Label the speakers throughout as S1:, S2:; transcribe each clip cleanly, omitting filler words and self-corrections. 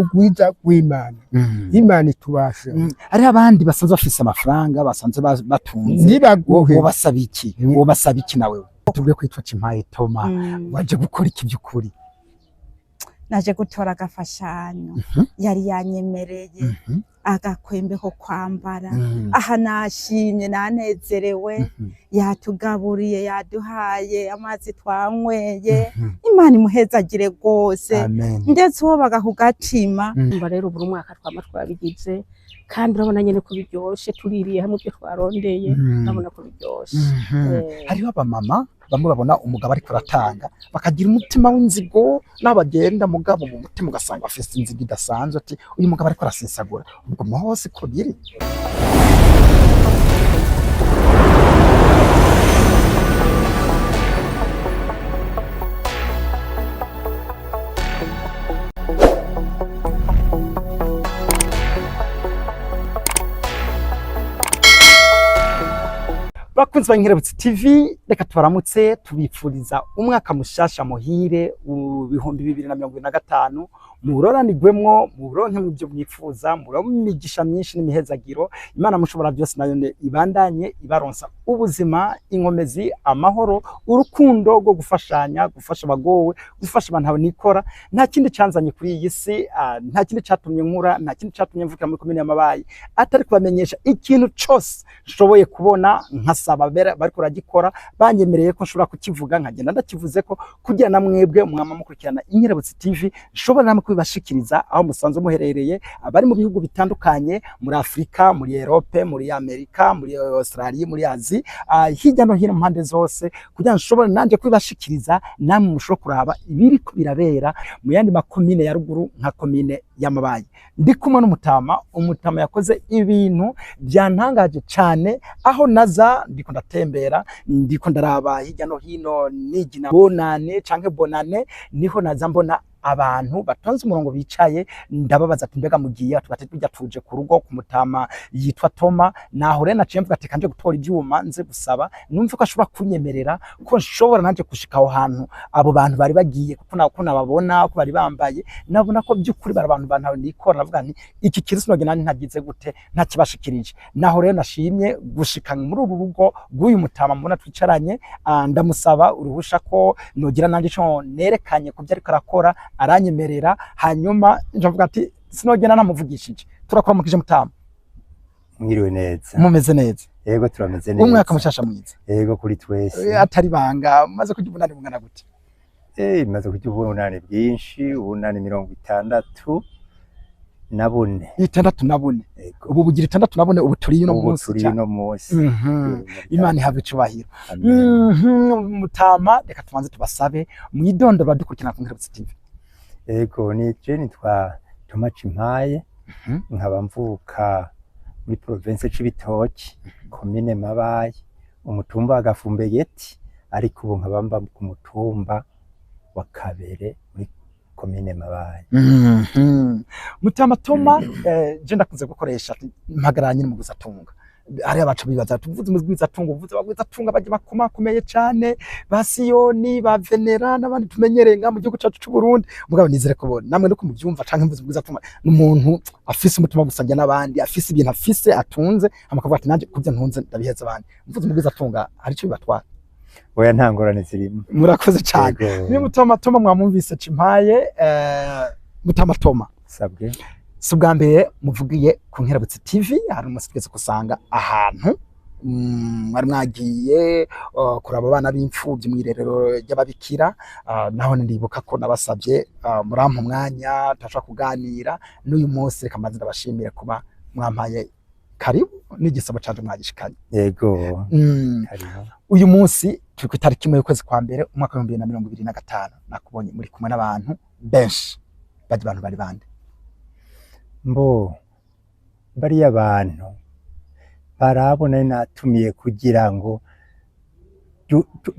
S1: Urukundo rwiza rw'Imana. Imana itubasha.
S2: Hariho abandi basanzwe bafise amafaranga, basanzwe batunze.
S1: Ntibaguhe.
S2: Wobasaba iki? Wobasaba iki nawe? Tubwiye kwitwa Cimpaye Toma, waje gukora iki by'ukuri?
S3: Naje gutora agafashanyo yari yanyemereye, agakwembe ko kwambara. Aha nashimye, nanezerewe. Yatugaburiye, yaduhaye amazi twanyweye. Imana imuhezagire rwose.
S2: Amen.
S3: Ndetse uwo bagakugatima.
S4: Umva rero, buri mwaka twama twabigize, kandi urabona nyene ko biryoshe, tuririye hamwe ibyo twarondeye. Urabona ko biryoshe.
S2: Hariho abamama bamwe babona umugabo ariko aratanga bakagira umutima w'inzigo, n'abagenda mugabo mu mutima ugasanga bafise inzigo idasanzwe, ati uyu mugabo ariko arasesagura. Ubwo mu hose ko biri. Bakunzi ba Nkerebutsi TV, reka tubaramutse, tubipfuriza umwaka mushasha muhire 2025, muroranirwemwo, muronke mu byo mwifuza, muronke imigisha myinshi n'imihezagiro. Imana mushobora byose nayo ibandanye ibaronsa ubuzima, inkomezi, amahoro, urukundo rwo gufashanya, gufasha abagowe, gufasha abantu abanikora. Nta kindi canzanye kuri iyi si, nta kindi catumye nkura, nta kindi catumye mvukira muri komine y'Amabayi atari kubamenyesha ikintu cose nshoboye kubona, nkasaba bariko baragikora banyemereye ko nshobora kukivuga, nkagenda ndakivuze ko kugira na mwebwe mwama mukurikirana Inkerebutsi TV nshobora namwe kubibashikiriza aho musanzwe muherereye, abari mu bihugu bitandukanye muri Afrika, muri Europe, muri Amerika, muri Australia, muri Asie, hirya no hino mu mpande zose, kugira nshobore nanje kubibashikiriza, namwe mushobora kuraba ibiriko birabera mu yandi makomine ya ruguru nka komine y'Amabayi. Ndi kumwe n'umutama, umutama yakoze ibintu byantangaje cane. Aho naza ndiko ndatembera, ndiko ndaraba hirya no hino, nigina bonane canke bonane, niho naza mbona abantu batonze umurongo bicaye. Ndababaza ati mbega mugiye? Ati tujya tuje ku rugo ku mutama yitwa Toma. Naho rero naciye mvuga ati kanje gutora ivyuma, nze gusaba numve ko ashobora kunyemerera ko nshobora nanje gushika aho hantu abo bantu bari bagiye, kuko ko nababona ko bari bambaye, nabona ko by'ukuri bari abantu bantu nikora. Navuga nti iki kintu sinogenda ntagize gute, ntakibashikirije. Naho rero nashimye gushika muri uru rugo rw'uyu mutama mbona twicaranye, ndamusaba uruhusha ko nogira nanje ico nerekanye ku byo ariko arakora, aranyemerera. Hanyuma njavuga ati sinogenda namuvugishije. Turakuramukije mutama.
S5: Mwiriwe neza.
S2: Mumeze neza?
S5: Yego, turameze neza.
S2: Umwaka mushasha mwiza.
S5: Yego, kuri twese.
S2: Atari banga, maze kurya ubunani bungana gute?
S5: Maze kurya ubunani bwinshi, ubunani 64.
S2: 64?
S5: Yego.
S2: Ubu bugira 64, ubu turi uno
S5: Ubu
S2: munsi.
S5: turi uno munsi.
S2: Imana ihabwe icubahiro.
S5: Amen.
S2: Mutama, reka tubanze tubasabe mwidondo badukurikirana ku Nkerebutsi TV.
S5: Yego, ni je nitwa Toma Cimpaye, nkaba mvuka muri province Cibitoke, komine Mabayi, umutumba wa Gafumbegeti, ariko ubu nkaba mba ku mutumba wa Kabere muri komine Mabayi.
S2: Mutama Toma, je ndakunze gukoresha mpagararanye n'umugwizatunga. Hariya baca bibaza tuvuze umugwizatunga, uvuze abagwizatunga bajya bakomakomeye cane, ba Siyoni, ba Venera n'abandi tumenyereye nga mu gihugu cacu c'u Burundi. Mugabo nizere ko namwe nuko muvyumva canke mvuze umugwizatunga, n'umuntu afise umutima wo gusangira n'abandi, afise ibintu afise atunze, hama akavuga ati nanje kubyo ntunze ndabiheza abandi. Mvuze umugwizatunga hari ico bibatwara?
S5: Oya, nta ngorane zirimo.
S2: Murakoze cane.
S5: Yego.
S2: Ni Mutama Toma mwamwumvise Cimpaye. Mutama Toma,
S5: Sabwe.
S2: si ubwa mbere muvugiye ku Nkerebutsi TV. Hari umunsi twese gusanga ahantu mwari mwagiye kuraba abana b'imfuvyi mw'irerero ry'ababikira. Naho ndibuka ko nabasabye, murampa umwanya turashobora kuganira. N'uyu munsi reka mbanze ndabashimire kuba mwampaye karibu n'igisabo canje mwagishikanye.
S5: Yego. Karibu.
S2: Uyu munsi turi ku itariki 1 y'ukwezi kwa mbere umwaka w'2025. Nakubonye muri kumwe n'abantu benshi. Bajya abantu bari bande?
S5: Mbo bariya bantu barabona natumiye kugira ngo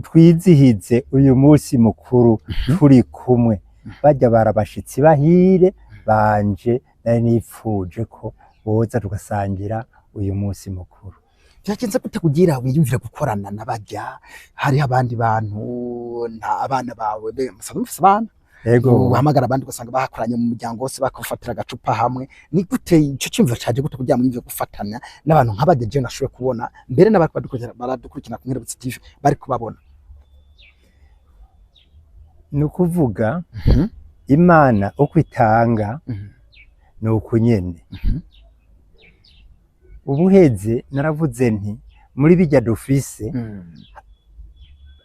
S5: twizihize uyu munsi mukuru turi kumwe. Bajya barabashitsi bahire banje, nari nifuje ko boza tugasangira uyu munsi mukuru.
S2: Byagenze gute kugira wiyumvire gukorana n'abajya? Hariho abandi bantu, nta abana bawe musanzwe mufise abana?
S5: Ego.
S2: Uhamagara abandi ugasanga bahakoranye mu muryango wose, bakafatira agacupa hamwe. Ni gute ico cyumviro caje gute kugira ngo mwiyumve gufatanya n'abantu nk'abadeje nashoboye kubona mbere n'abari badukurikirana, baradukurikirana ku Nkerebutsi TV bari kubabona?
S5: Ni ukuvuga Imana uko itanga ni uku nyene. Ubuheze naravuze nti muri bijya dufise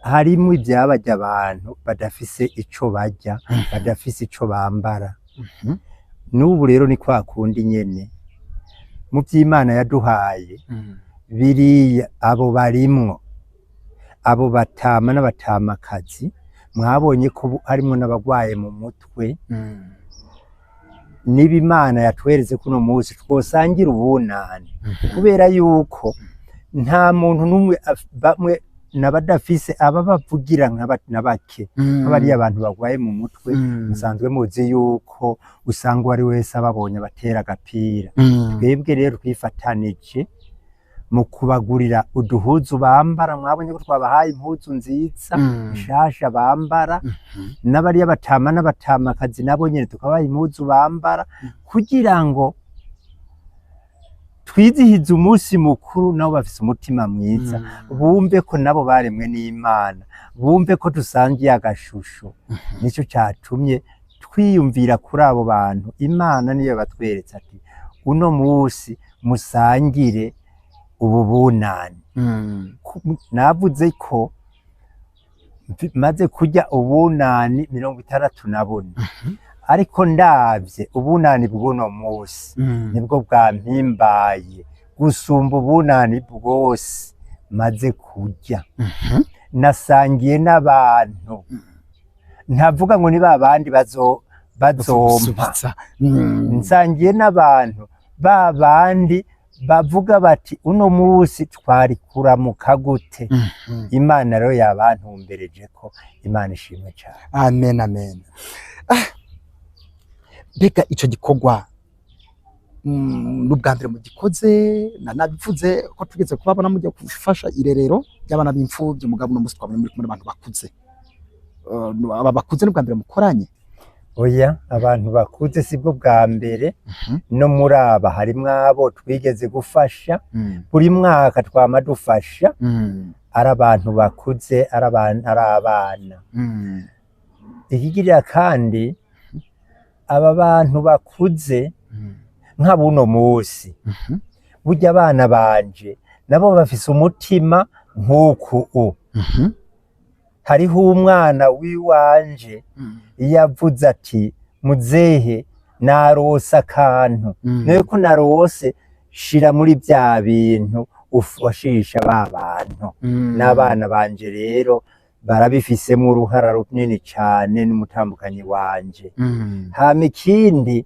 S5: harimo ibyabajya abantu badafise ico barya, badafise ico bambara. N'ubu rero ni kwa kundi nyene, mu vy'Imana yaduhaye biriya abo barimwo, abo batama n'abatamakazi, mwabonye ko ubu harimwo n'abagwaye mu mutwe. Niba Imana yatweretse kuno munsi twosangira ubunani, kubera yuko nta muntu n'umwe bamwe n'abadafise aba bavugira na bake nk'abariya abantu bagwaye mu mutwe. Musanzwe muzi yuko usanga uwari wese ababonye abatera agapira. Twebwe rero twifatanije mu kubagurira uduhuzu bambara. Mwabonye ko twabahaye impuzu nziza nshasha bambara, n'abariya batama n'abatamakazi nabo nyene tukabaha impuzu bambara, kugira ngo twizihize umunsi mukuru nabo bafise umutima mwiza, bumve ko nabo baremwe n'Imana, bumve ko dusangiye agashusho. Nico catumye twiyumvira kuri abo bantu. Imana niyo batweretse ati uno munsi musangire ubu bunani. Navuze ko maze kurya ubunani 64, ariko ndavye ubunani bw'uno munsi nibwo bwampimbaye gusumba ubunani bwose maze kurya. Nasangiye n'abantu, ntavuga ngo ni babandi bazompa.
S2: Gusubiza.
S5: Nsangiye n'abantu ba bandi bavuga bati uno munsi twari kuramuka gute? Imana rero yabantumbereje ko Imana ishimwe cyane.
S2: Amen, amen. Mbega ico gikorwa n'ubwa mbere mugikoze? Nabivuze ko tugeze kubabona mugiye gufasha irerero ry'abana b'imfuvyi, mugabo uno munsi twabonye muri kumwe n'abantu bakuze. Aba bakuze n'ubwa mbere mukoranye?
S5: Oya, abantu bakuze sibwo bwa mbere. No muri aba harimwo abo twigeze gufasha. Buri mwaka twama dufasha, ari abantu bakuze, ari abana. Ikigirira kandi aba bantu bakuze nka buno munsi, burya abana banje nabo bafise umutima nk'uku u hariho umwana w'iwanje yavuze ati muzehe narose akantu, nawe ko narose shira muri bya bintu ufashisha ba bantu. N'abana banje rero barabifisemo uruhara runini cane n'umutambukanyi wanje. Hama ikindi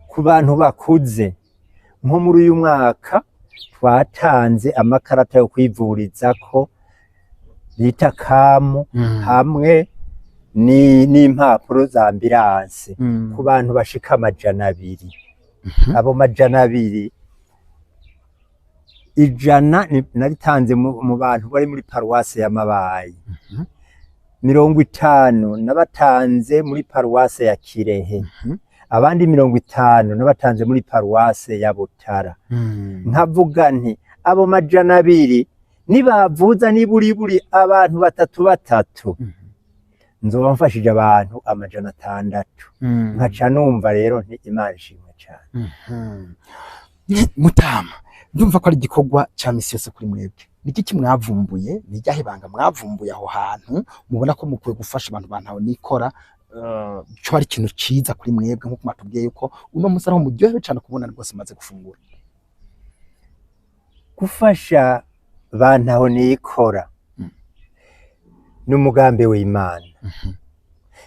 S5: ku bantu bakuze, nko muri uyu mwaka twatanze amakarata yo kwivurizako bita kamu, hamwe n'impapuro za ambilanse ku bantu bashika 200. Abo 200, 100 naritanze mu bantu bari muri paruwase ya Mabayi, 50 nabatanze muri paruwase ya Kirehe, abandi 50 nabatanze muri paruwase ya Butara. Nkavuga nti abo 200 nibavuza niburiburi abantu batatu batatu, nzoba mfashije abantu 600. Nkaca numva rero nti Imana ishimwe cane.
S2: Mutama, ndumva ko ari igikorwa ca misi yose kuri mwebwe. Niki kimwavumbuye? Ni ryahe banga mwavumbuye aho hantu mubona ko mukwiye gufasha abantu bantaho nikora, cyo ari ikintu ciza kuri mwebwe, nkuko mwatubwiye yuko uno munsi ariho muryohewe cane kubona rwose maze gufungura?
S5: Gufasha bantaho nikora n'umugambi w'Imana.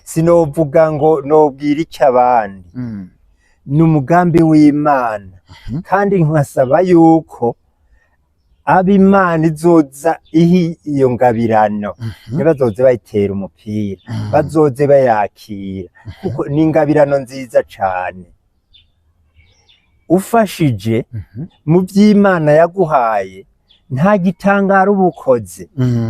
S5: Sinovuga ngo nobwira icyo abandi, n'umugambi w'Imana. Kandi nkasaba yuko ab'Imana izoza ihi iyo ngabirano ntibazoze bayitera umupira, bazoze bayakira, kuko ni ingabirano nziza cane. Ufashije mu vy'Imana yaguhaye, nta gitangaro uba ukoze,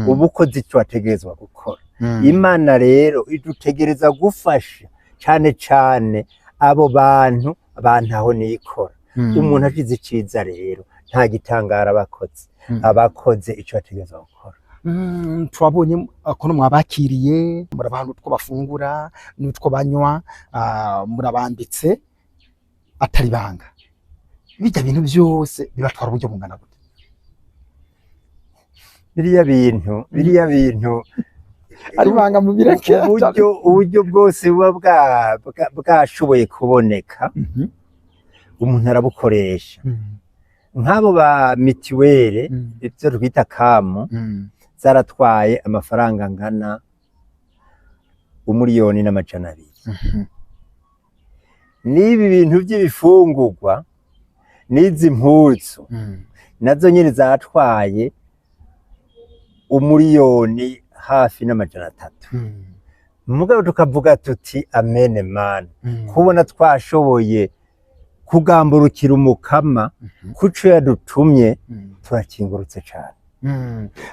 S5: uba ukoze ico wategerezwa gukora. Imana rero idutegereza gufasha cane cane abo bantu bantaho nikora. Umuntu agize iciza rero nta gitangara abakoze, abakoze ico ategereza gukora.
S2: Twabonye kono mwabakiriye, murabaha n'utwo bafungura n'utwo banywa, murabambitse atari banga. Bijya bintu byose bibatwara uburyo bungana gute?
S5: Biriya bintu
S2: ari banga mubireke.
S5: Uburyo bwose buba bwashoboye kuboneka, umuntu arabukoresha. Nk'abo ba mitiwere, ibyo twita kamu, zaratwaye amafaranga angana 1,200,000. N'ibi bintu by'ibifungurwa n'izi mpuzu nazo nyene zatwaye 1,300,000. Mugabo tukavuga tuti amene mana, kubona twashoboye kugamburukira umukama kuco yadutumye, turakingurutse cane.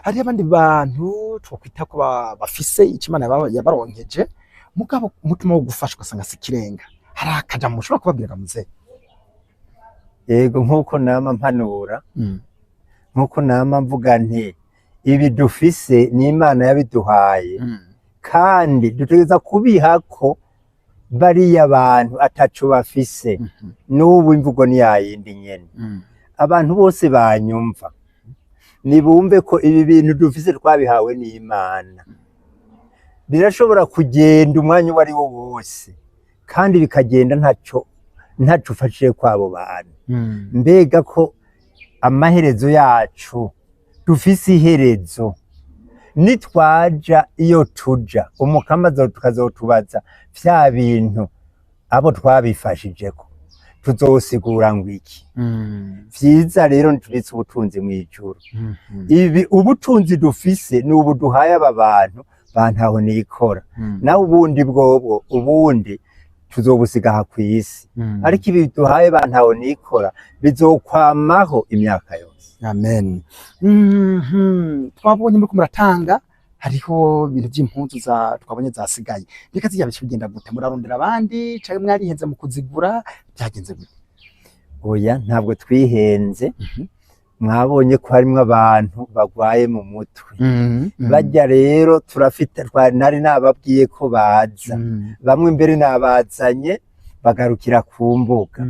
S2: Hariho abandi bantu twokwita ko bafise ico Imana yabaronkeje, mugabo umutima wo gufasha ugasanga si ikirenga. Hari akajambo mushobora kubabwira muzehe?
S5: Yego, nkuko nama mpanura, nkuko nama mvuga nti ibi dufise ni Imana yabiduhaye, kandi dutegereza kubihako bariya bantu ataco bafise. N'ubu imvugo ni yayindi nyene. Abantu bose banyumva nibumve ko ibi bintu dufise twabihawe n'Imana, birashobora kugenda umwanya uwo ari wo wose, kandi bikagenda ntaco ufashije kw'abo bantu. Mbega ko amaherezo yacu dufise iherezo, nitwaja iyo tuja umukama tukazotubaza vya bintu abo twabifashijeko, tuzosigura ngo iki? Vyiza rero ntitubitse ubutunzi mw'ijuru. Ibi ubutunzi dufise ni ubu duhaye aba bantu bantaho nikora, nawe ubundi bwobwo ubundi tuzobusiga aha kw'isi, ariko ibi duhaye bantaho nikora bizokwamaho imyaka yose.
S2: Amen. Twabonye muriko muratanga, hariho ibintu by'impuzu za twabonye zasigaye. Reka zijya bigenda gute? Murarondera abandi canke mwarihenze mu kuzigura? Byagenze gute?
S5: Oya, ntabwo twihenze. Mwabonye ko harimwo abantu bagwaye mu mutwe. Bajya rero turafite, nari nababwiye ko baza. Bamwe mbere nabazanye bagarukira ku mbuga.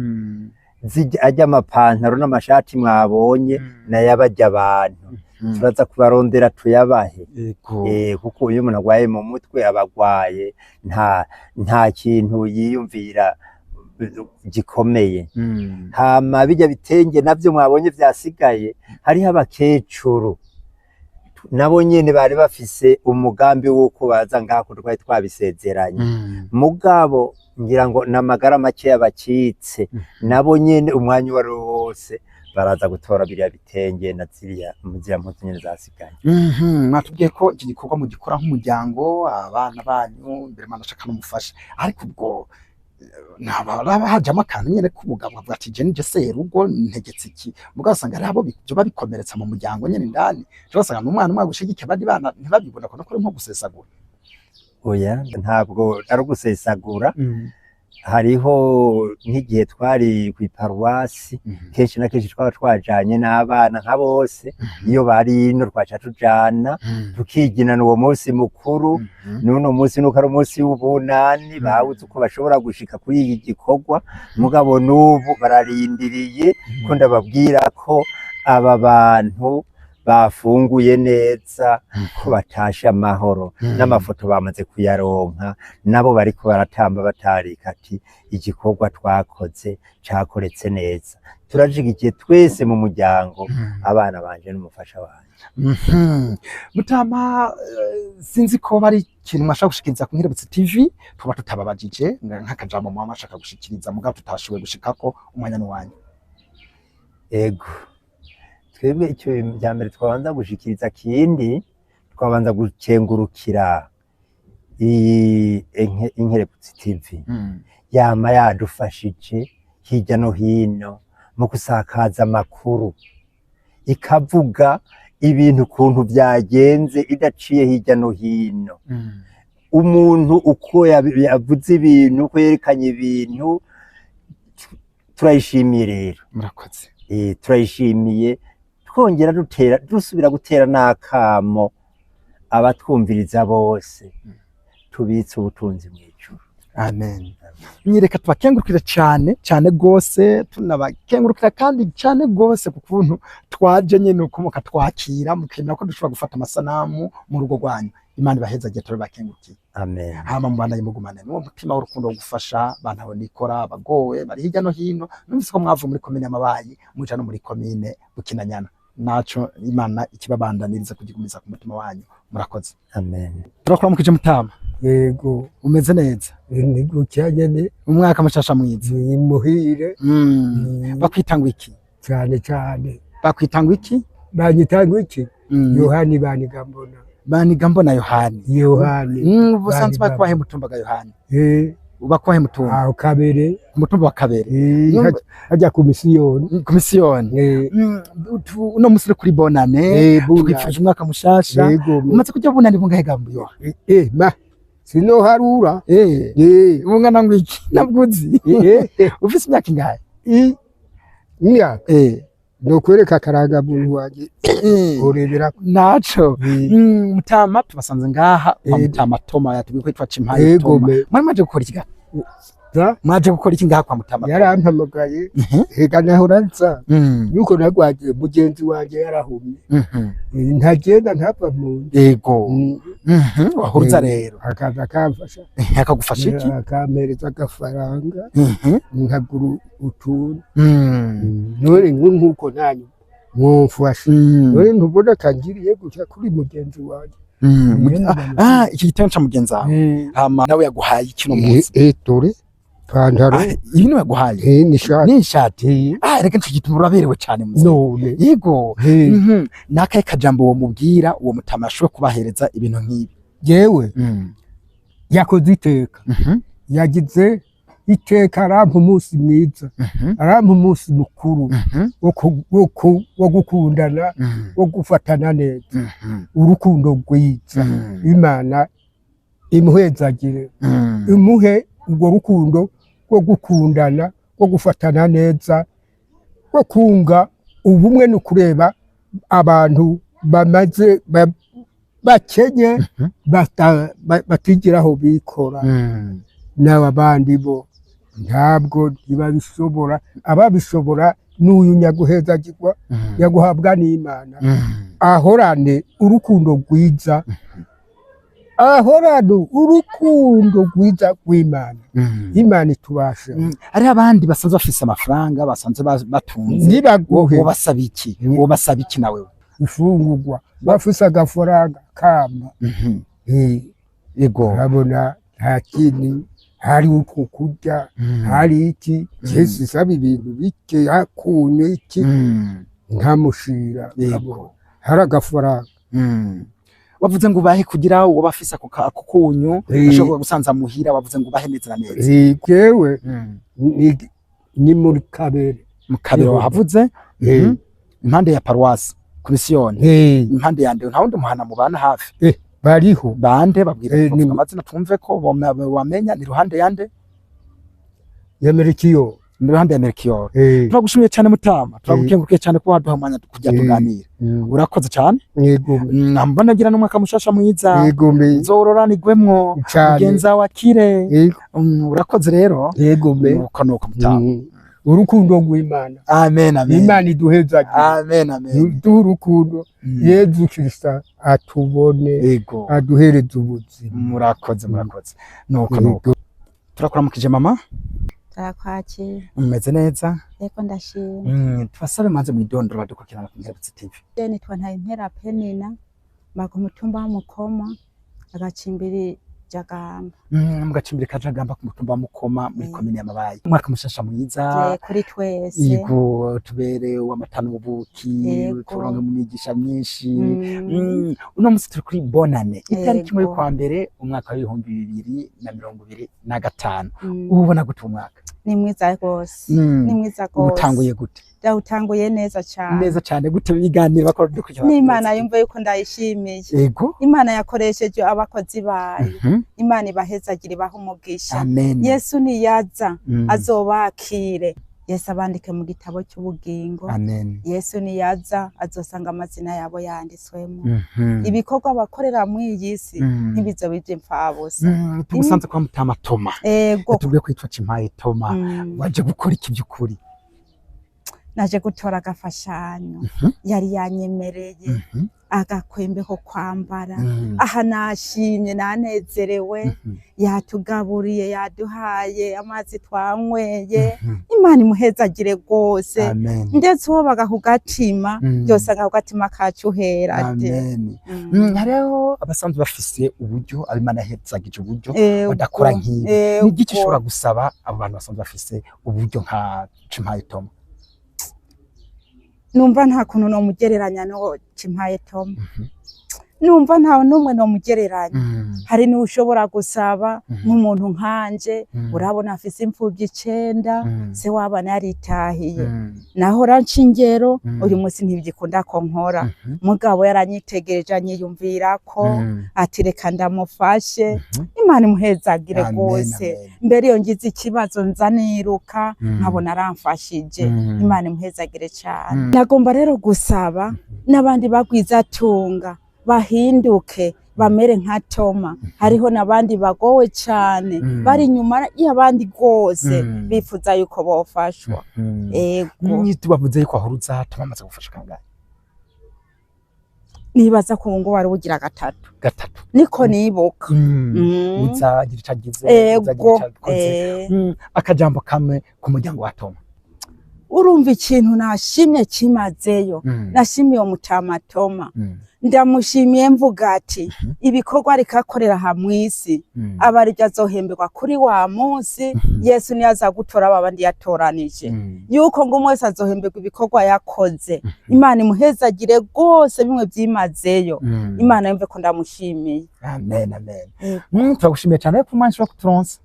S5: Ajya amapantaro n'amashati mwabonye nayabajya abantu. Turaza kubarondera tuyabahe. Kuko iyo umuntu agwaye mu mutwe abagwaye nta kintu yiyumvira gikomeye. Hama bijya bitenge navyo mwabonye vyasigaye, hariho abakecuru nabo nyene bari bafise umugambi w'uko baza ngaho twari twabisezeranye. Mugabo ngira ngo n'amagara make yabacitse, nabo nyene umwanya uwari wose baraza gutora biriya bitenge na ziriya mpuzu nyene zasigaye.
S2: Mwatubwiye ko iki gikorwa mugikora nk'umuryango, abana banyu mbere manashaka n'umufasha, ariko ubwo naba hajamo akantu nyene k'ubugabo bavuga ati je nije serugo ntegetse iki, mugabo usanga ari abo byoba bikomeretsa mu muryango nyene indani, usanga n'umwana umwe agushigikiye abandi bana ntibabibona ko ari nko gusesagura.
S5: Oya, ntabwo ari ugusesagura. Hariho nk'igihe twari kw'iparuwasi, kenshi na kenshi twaba twajanye n'abana nka bose, iyo bari ino twaca tujana tukiginana uwo munsi mukuru. N'uno munsi nuko ari umunsi w'ubunani, babuze uko bashobora gushika kuri iki gikorwa, mugabo n'ubu bararindiriye ko ndababwira ko aba bantu bafunguye neza, ko batashe amahoro, n'amafoto bamaze kuyaronka, nabo bariko baratamba batarika ati igikorwa twakoze cakoretse neza. Turashigikiye twese mu muryango, abana banje n'umufasha wanje.
S2: Mutama, sinzi ko bari ikintu mwashaka gushikiriza ku Nkerebutsi TV tuba tutababajije, nk'akajambo mwaba mwashaka gushikiriza mugabo tutashoboye gushikako, umwanya n'uwanyu.
S5: Ego, twebwe icyo bya mbere twabanza gushikiriza, kindi twabanza gukengurukira iyi Inkerebutsi TV yama yadufashije hirya no hino mu gusakaza amakuru, ikavuga Ibintu ukuntu byagenze idaciye hirya no hino, umuntu uko yavuze ibintu, uko yerekanye ibintu, turayishimiye rero.
S2: Murakoze.
S5: Turayishimiye, twongera dutera, dusubira gutera n'akamo abatwumviriza bose, tubitse ubutunzi mu ijuru.
S2: Amen. Nyereka tubakengurukira cyane cyane gose, tunabakengurukira kandi cyane gose ku kuntu twaje nyene uko mukatwakira, mukemera ko dushobora gufata amasanamu mu rugo rwanyu. Imana ibahezagiye, turabakengurukiye.
S5: Amen.
S2: Hama mubandanye mugumane n'uwo mutima w'urukundo wo gufasha abantu abo nikora abagowe bari hirya no hino. Numvise ko mwavuye muri komine Mabayi muja no muri komine Bukinanyana, naco Imana ikibabandaniriza kugigumiza ku mutima wanyu. Murakoze.
S5: Amen.
S2: Turakuramukije mutama.
S1: Yego.
S2: Umeze neza?
S1: Ni gutya nyene.
S2: Umwaka mushasha mwiza.
S1: Ni muhire.
S2: Bakwita ngo iki?
S1: Cyane cyane.
S2: Bakwita ngo iki?
S1: Banyita ngo iki? Yohani Banigambona.
S2: Banigambona Yohani.
S1: Yohani.
S2: Ubusanzwe bakwahe mutumba ga Yohani? Bakwahe mutumba?
S1: Aho Kabere.
S2: Umutumba wa Kabere.
S1: Hajya ku misiyoni.
S2: Ku misiyoni. Uno musi kuri bonane, twifuje umwaka mushasha. Umaze kujya bunani bungahe gambo yo?
S1: Ma sinoharura.
S2: Bungana ngo iki? Nabwuzi. Ufise imyaka ingahe?
S1: Imyaka? Nokwereka akaranga muntu wanje. Urebera
S2: naco. Mutama tubasanze ngaha kwa Mutama Toma yatubwiye ko yitwa Cimpaye Toma. Mwari mwaje gukora iki? Mwaje gukora iki ngaha kwa Mutama?
S1: Yarampamagaye. Ega nahora nza. Nuko nagwaje mugenzi wanje yarahumye. Ntagenda ntapfa mu nzu.
S2: Yego. Wahuruza rero.
S1: Akaza akamfasha.
S2: Akagufasha iki?
S1: Akampereza agafaranga. Nkagura utuntu. None nkuko nanyu mwomfasha. None ntubona kangiriye gutya kuri mugenzi wanje.
S2: Iki gitabo ca mugenzi wawe. Hama nawe yaguhaye iki no munsi?
S1: Dore pantaro.
S2: Ibi niwe yaguhaye?
S1: Ni ishati.
S2: Ni ishati. Reka nico gituma uraberewe cane muze.
S1: None.
S2: Yego. Nakaye kajambo wo mubwira uwo mutama ashobora kubahereza ibintu nk'ibi?
S1: Jewe. Yakoze iteka. Yagize iteka, arampa umunsi mwiza. Arampa umunsi mukuru wo gukundana, wo gufatana neza. Urukundo rwiza. Imana imuhezagire. Imuhe urwo rukundo rwo gukundana, rwo gufatana neza, rwo kunga ubumwe no kureba abantu bamaze bakenye batigiraho bikora. N'abandi bo ntabwo ntibabishobora. Ababishobora n'uyu nyaguhezagirwa, nyaguhabwa n'Imana. Ahorane urukundo rwiza, ahorane urukundo rwiza rw'Imana. Imana itubasha.
S2: Hari abandi basanzwe bafise amafaranga, basanzwe batunze,
S1: ntibaguhe.
S2: Wobasaba iki? Wobasaba iki nawe?
S1: Ifungurwa bafise agafaranga kama.
S2: Yego.
S1: Urabona nta kindi, hari uko kurya, hari iki, cyese saba ibintu bike, hakunye iki, nkamushira. Hari agafaranga.
S2: Wavuze ngo ubahe kugira uwo bafise ako kunyu ashobora gusanza muhira, wavuze ngo ubahe neza na neza.
S1: Jewe ni muri Kabere.
S2: Mu Kabere wahavuze? Impande ya paruwasi komisiyoni. Impande yande nta wundi muhana mubana hafi?
S1: Bariho.
S2: Bande babwira ko amazina twumve ko wamenya. Ni ruhande yande?
S1: Ya Melchior.
S2: Ni ruhande ya Melchior. Turagushimiye cyane mutama, turagukengurukiye cyane ko waduha umwanya kujya tuganira. Urakoze cyane.
S1: Yego.
S2: Mbona gira n'umwaka mushasha mwiza.
S1: Yego.
S2: Nzororanigwemwo mugenza wakire. Urakoze rero.
S1: Yego.
S2: Nuko nuko mutama.
S1: Urukundo rw'Imana.
S2: Amen, amen.
S1: Imana iduhezagire.
S2: Amen, amen.
S1: Duhe urukundo. Yezu Kristo atubone.
S2: Yego.
S1: Aduhereze ubuzima.
S2: Murakoze, murakoze. Nuko nuko. Turakuramukije mama.
S3: Turakwakira.
S2: Umeze neza?
S3: Yego ndashima.
S2: Tubasabe manze mwidondoro badukurikirana ku Nkerebutsi TV.
S3: Je nitwa Ntayimpera Penina, mba ku mutumba wa Mukoma, agacimbiri Jagamba.
S2: Mu gacimbiri ka Jagamba ku mutumba wa Mukoma muri komine ya Mabayi. Umwaka mushasha mwiza
S3: kuri twese.
S2: Yego, tubere w'amata n'ubuki, turonke mu migisha myinshi. Uno musi turi kuri bonane, itariki imwe y'ukwa mbere umwaka wa 2025. Ubona gute umwaka?
S3: Ni mwiza rwose. Ni mwiza rwose.
S2: Utanguye gute?
S3: Ndawutanguye neza cyane.
S2: Neza cyane gute biganiro bakora dukurikira?
S3: N'Imana yumva yuko ndayishimiye.
S2: Yego.
S3: Imana yakoresheje abakozi bayo. Imana ibahezagira, ibaha umugisha.
S2: Amen.
S3: Yesu niyaza azobakire. Yesu abandike mu gitabo cy'ubugingo.
S2: Amen.
S3: Yesu niyaza azosanga amazina yabo yanditswemo. Ibikorwa bakorera mu iyi si ntibizoba ivy'imfabusa.
S2: Tugusanze kwa Mutama Toma.
S3: Ego.
S2: Tubwiye kwitwa Cimpaye Toma. Waje gukora iki by'ukuri?
S3: Naje gutora agafashanyo. Yari yanyemereye agakwembe ko kwambara. Aha nashimye, nanezerewe. Yatugaburiye, yaduhaye amazi twanyweye. Imana imuhezagire rwose.
S2: Amen.
S3: Ndetse uwo bagakugatima byose agakugatima kacu hera de.
S2: Amen. Hariho abasanzwe bafise uburyo, abimana yahezagije uburyo badakora nk'ibi. Ni igiki ushobora gusaba abo bantu basanzwe bafise uburyo nka Cimpaye Toma?
S3: Numva nta kuntu nomugereranya no Cimpaye Toma. Numva nta n'umwe nomugereranya. Hari n'ushobora gusaba nk'umuntu nkanje, urabona afise imfuvyi 9, se wabana yaritahiye. Nahora nca ingero, uyu munsi ntibyikunda ko nkora. Mugabo yaranyitegereje anyiyumvirako, ati reka ndamufashe. Imana imuhezagire rwose. Mbere iyo ngize ikibazo nza niruka, nkabona aramfashije. Imana imuhezagire cyane. Nagomba rero gusaba n'abandi bagwizatunga bahinduke bamere nka Toma. Hariho n'abandi bagowe cyane bari inyuma y'abandi rwose, bifuza yuko bofashwa. Ego.
S2: Tubavuze yuko ahuruza Toma amaze gufasha kangahe?
S3: Nibaza ko ngo wari ugira gatatu.
S2: Gatatu.
S3: Niko nibuka.
S2: Uzagira ico agize, uzagira ico akoze. Akajambo kamwe ku muryango wa Toma.
S3: Urumva ikintu nashimye kimazeyo. Nashimiye Mutama Toma. Ndamushimiye mvuga ati ibikorwa rikakorera aha mw'isi aba arivyo azohemberwa kuri wa munsi. Yesu niyo aza gutora babandi yatoranije. Yuko ngo umwe wese azohemberwa ibikorwa yakoze. Imana imuhezagire rwose bimwe vyimazeyo. Imana yumve ko ndamushimiye.
S2: Amen, amen. Turagushimiye cyane ko umwanya ushobora kuturonsa.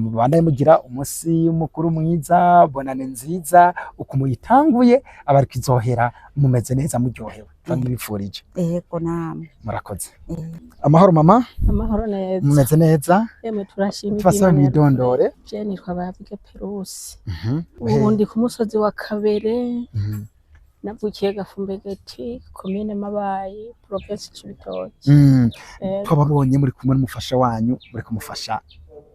S2: Mubandanye mugira umunsi mukuru mwiza, bonane nziza, uko muyitanguye abariko izohera mumeze neza muryohewe. Turabifurije.
S3: Yego namwe.
S2: Murakoze. Amahoro mama.
S4: Amahoro neza.
S2: Mumeze neza?
S4: Yemwe turashimira.
S2: Tubasaba mwidondore.
S4: Je nitwa Bavuge Perusi. Ubu ndi ku musozi wa Kabere. Navukiye Gafumbegeti, komine Mabayi, province Cibitoke.
S2: Twababonye muri kumwe n'umufasha wanyu, muri kumufasha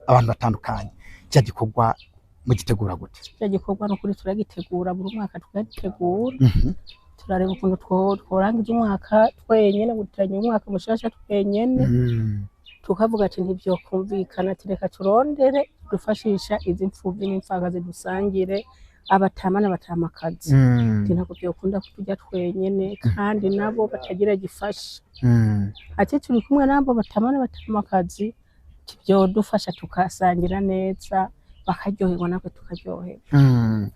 S2: abantu batandukanye. Cya gikorwa mugitegura gute?
S4: Cya gikorwa no kuri turagitegura buri mwaka tukagitegura. Turareba ukuntu tworangiza umwaka twenyene, gutiranya umwaka mushasha twenyene. Tukavuga ati ntivyokumvikana, ati reka turondere dufashisha izi mfuvyi n'imfakazi dusangire abatama n'abatamakazi. Ntabwo byokunda kutujya twenyene kandi nabo batagira gifasha. Ati turi kumwe nabo batama n'abatamakazi byodufasha tukasangira neza, bakaryoherwa natwe tukaryoherwa.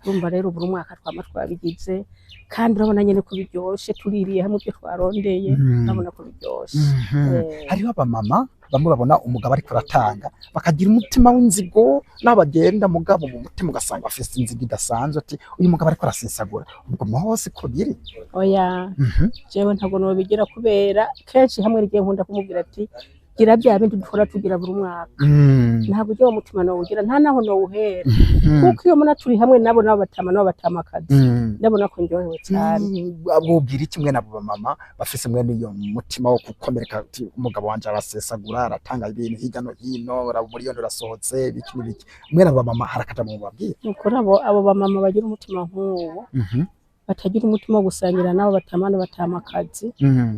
S4: Urumva rero buri mwaka twama twabigize kandi urabona nyene ko biryoshe, tuririye hamwe ibyo twarondeye, urabona ko biryoshe.
S2: Hariho abamama bamwe babona umugabo ariko aratanga bakagira umutima w'inzigo, n'abagenda mugabo mu mutima ugasanga afise inzigo idasanzwe, ati uyu mugabo ariko arasesagura. Ubwo hose ko biri?
S4: Oya, jewe ntabwo nobigira kubera kenshi hamwe rigiye nkunda kumubwira ati gira bya bindi dukora tugira buri mwaka. Ntabwo ujya umutima nowugira, nta naho nowuhera. Kuko iyo muna turi hamwe nabo nabo batama nabo batamakazi. Ndabona ko ndyohewe cyane.
S2: Abubwira iki mwe nabo mama bafise mwe niyo mutima wo gukomereka ati umugabo wanje arasesagura, aratanga ibintu hirya no hino, muri yo rasohotse biki n'ibiki. Mwe nabo mama harakata mu babwira.
S4: Nuko abo bamama bagira umutima nk'uwo. Batagira umutima wo gusangira nabo batamana batamakazi.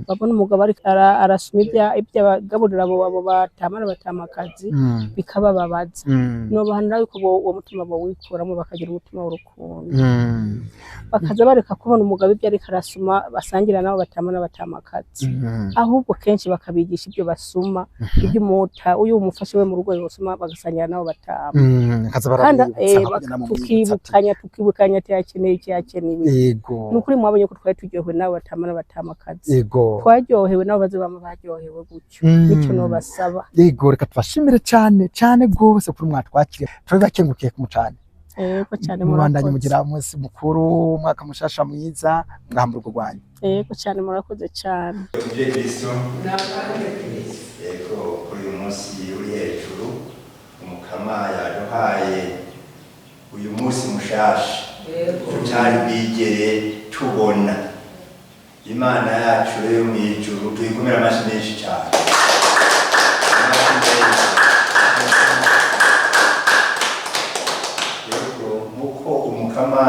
S4: Babona umugabo ariko arasuma ibyo abagaburira abo batamana batamakazi bikabababaza. Nobahanura yuko uwo mutima bowikuramo bakagira umutima w'urukundo. Bakaza bareka kubona umugabo ibyo ariko arasuma basangira nabo batama n'abatamakazi, ahubwo kenshi bakabigisha ibyo basuma, ibyo umuta uyu umufashe we mu rugo yosuma, bagasangira nabo batama.
S2: Kaza
S4: kandi
S2: barabibutsa bakagenda mu mwibutsa ati,
S4: tukibukanya ati yakeneye iki, yakeneye iki. Ni ukuri mwabonye ko twari turyohewe nabo batama n'abatamakazi. Twaryohewe nabo, baze bama baryohewe gutyo. Nicyo nobasaba.
S2: Yego, reka tubashimire cyane cyane rwose kuri mwatwakiriye, turabibakengurukiye ku mucane.
S4: Yego cyane.
S2: Mubandanye
S4: Murakoze.
S2: Mugira umunsi mukuru, umwaka mushasha mwiza ngaha mu rugo rwanyu.
S4: Yego cyane, murakoze cyane.
S5: Tuje Kristo. Yego, kuri uyu munsi uri hejuru umukama yaduhaye uyu munsi mushasha tutari bwigere tubona. Imana yacu yo mu ijuru tuyikomera amashyi menshi cyane. Amashyi menshi. Yego, nk'uko umukama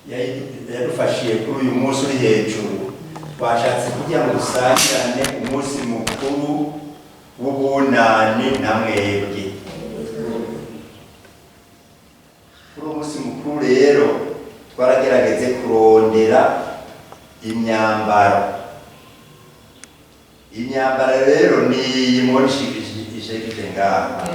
S5: yadufashiye kuri uyu munsi uri hejuru, twashatse kugira ngo dusangirane umunsi mukuru w'ubunani na mwebwe. Kuri uwo munsi mukuru rero twaragerageze kurondera imyambaro. Imyambaro rero ni iyi mubona ishekije ngaha.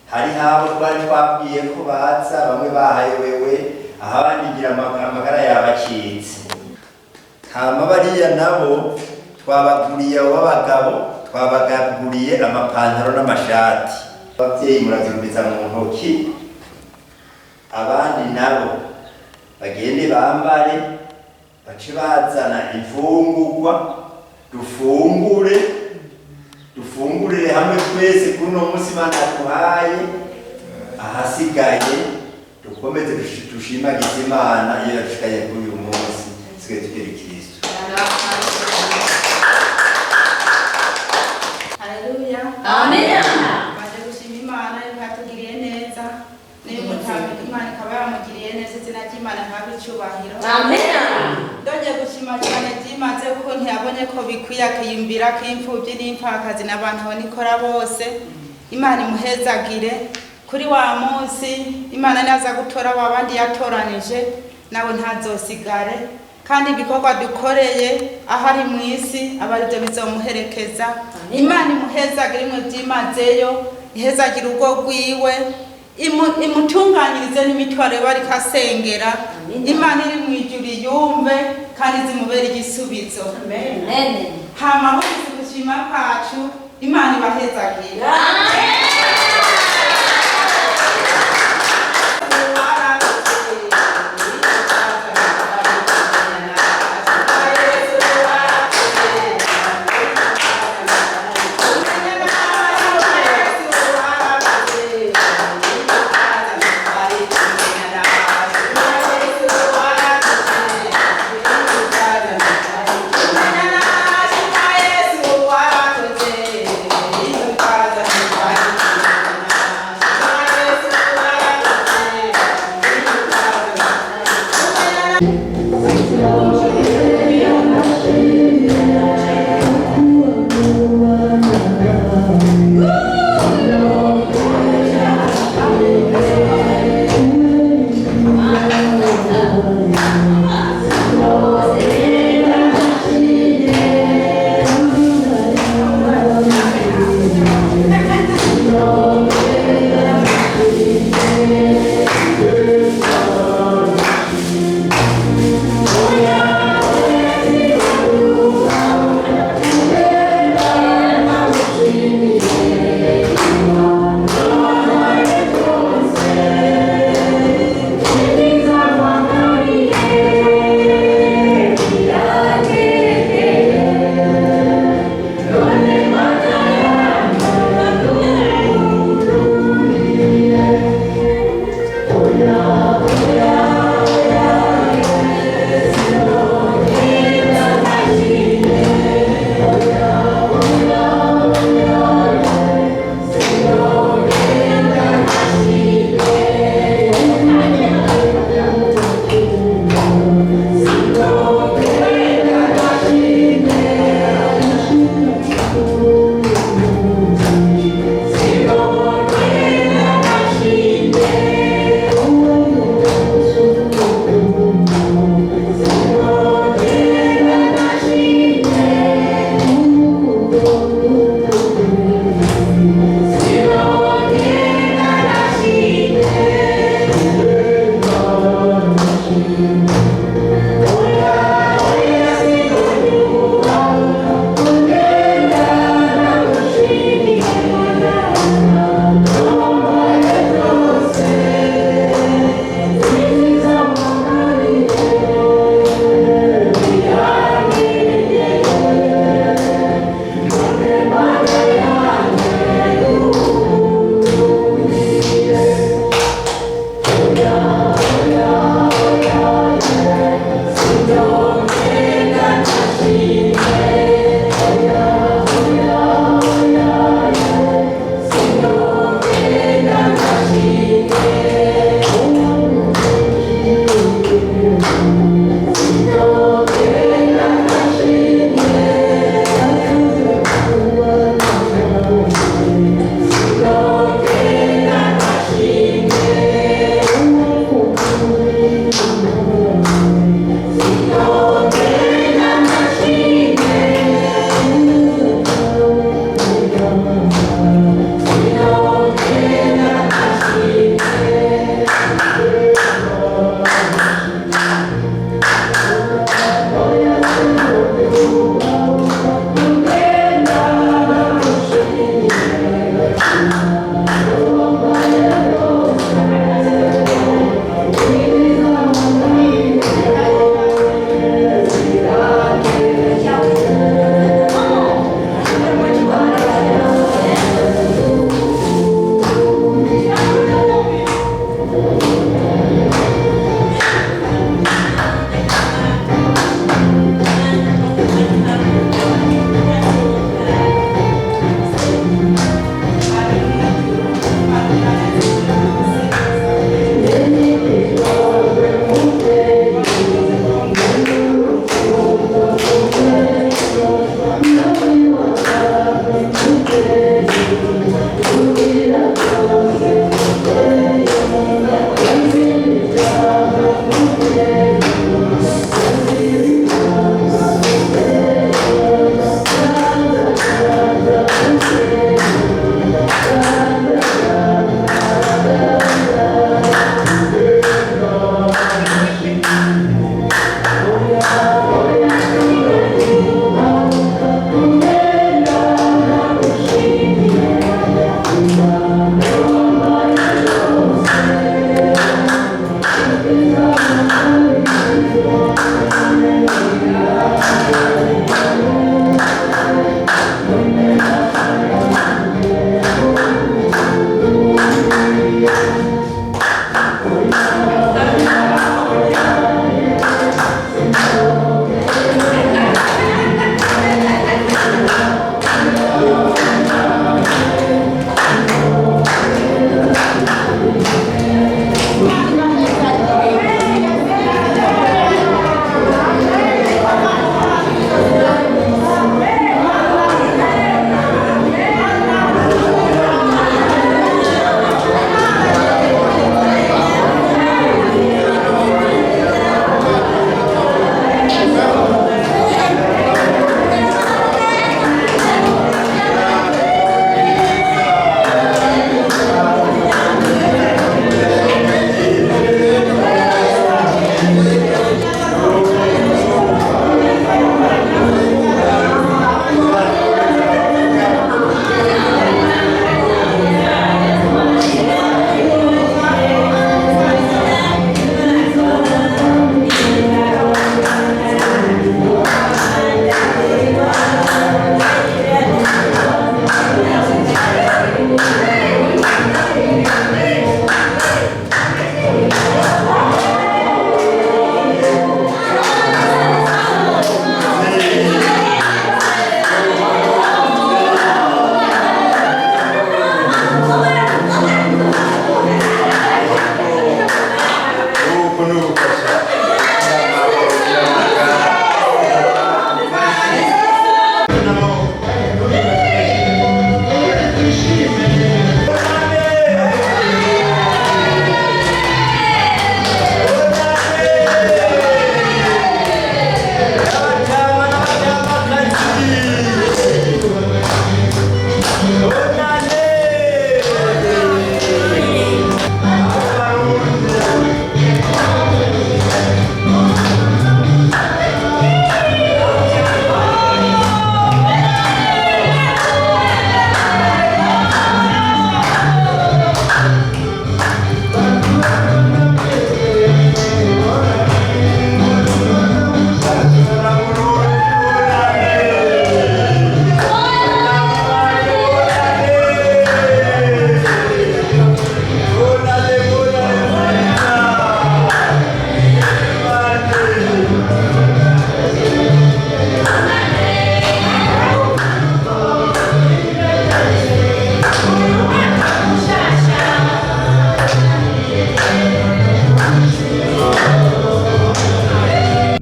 S5: Hariho abo twari twabwiye ko baza, bamwe bahaye wewe, abandi ngira amagara yabacitse. Hama bariya nabo twabaguriye, abo b'abagabo twabaguriye amapantaro n'amashati. Ababyeyi murazirumiza mu ntoki, abandi nabo bagende bambare, bace bazana imfungurwa dufungure, dufungurire hamwe twese kuri uno munsi Imana yaduhaye. Ahasigaye dukomeze dushimagize Imana iyo yadushikanye kuri uyu munsi. Sigaye tugere Kristo.
S3: Haleluya.
S6: Amen.
S3: Baje gushima Imana yuko yatugiriye neza. Niyo mutambika Imana ikaba yamugiriye neza, izina ry'Imana ntabwo icyubahiro.
S6: Amen.
S3: Ndongeye gushima cyane byimaze kuko ntiyabonye ko bikwiye akiyumvira ko imfubyi n'impfakazi n'abantu abonikora bose. Imana imuhezagire kuri wa munsi Imana naza gutora wa bandi yatoranije, nawe ntazosigare. Kandi ibikorwa dukoreye aho ari mu isi aba aribyo bizomuherekeza. Imana imuhezagire imwe byimazeyo, ihezagire urugo rwiwe, imutunganyirize n'imitwaro yo bariko asengera. Imana iri mu ijuru yumve kandi zimubere igisubizo.
S6: Amen.
S3: Hama bose gushima kwacu, Imana ibahezagire.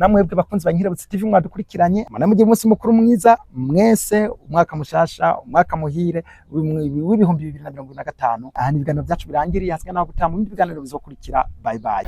S2: Namwebwe bakunzi ba Nkirebutse TV mwadukurikiranye, mwana mugiye umunsi mukuru mwiza mwese, umwaka mushasha, umwaka muhire w'2025. Aha ni ibiganiro byacu birangiriye, hasigaye naho gutanga ibindi biganiro bizokurikira. Bye bye.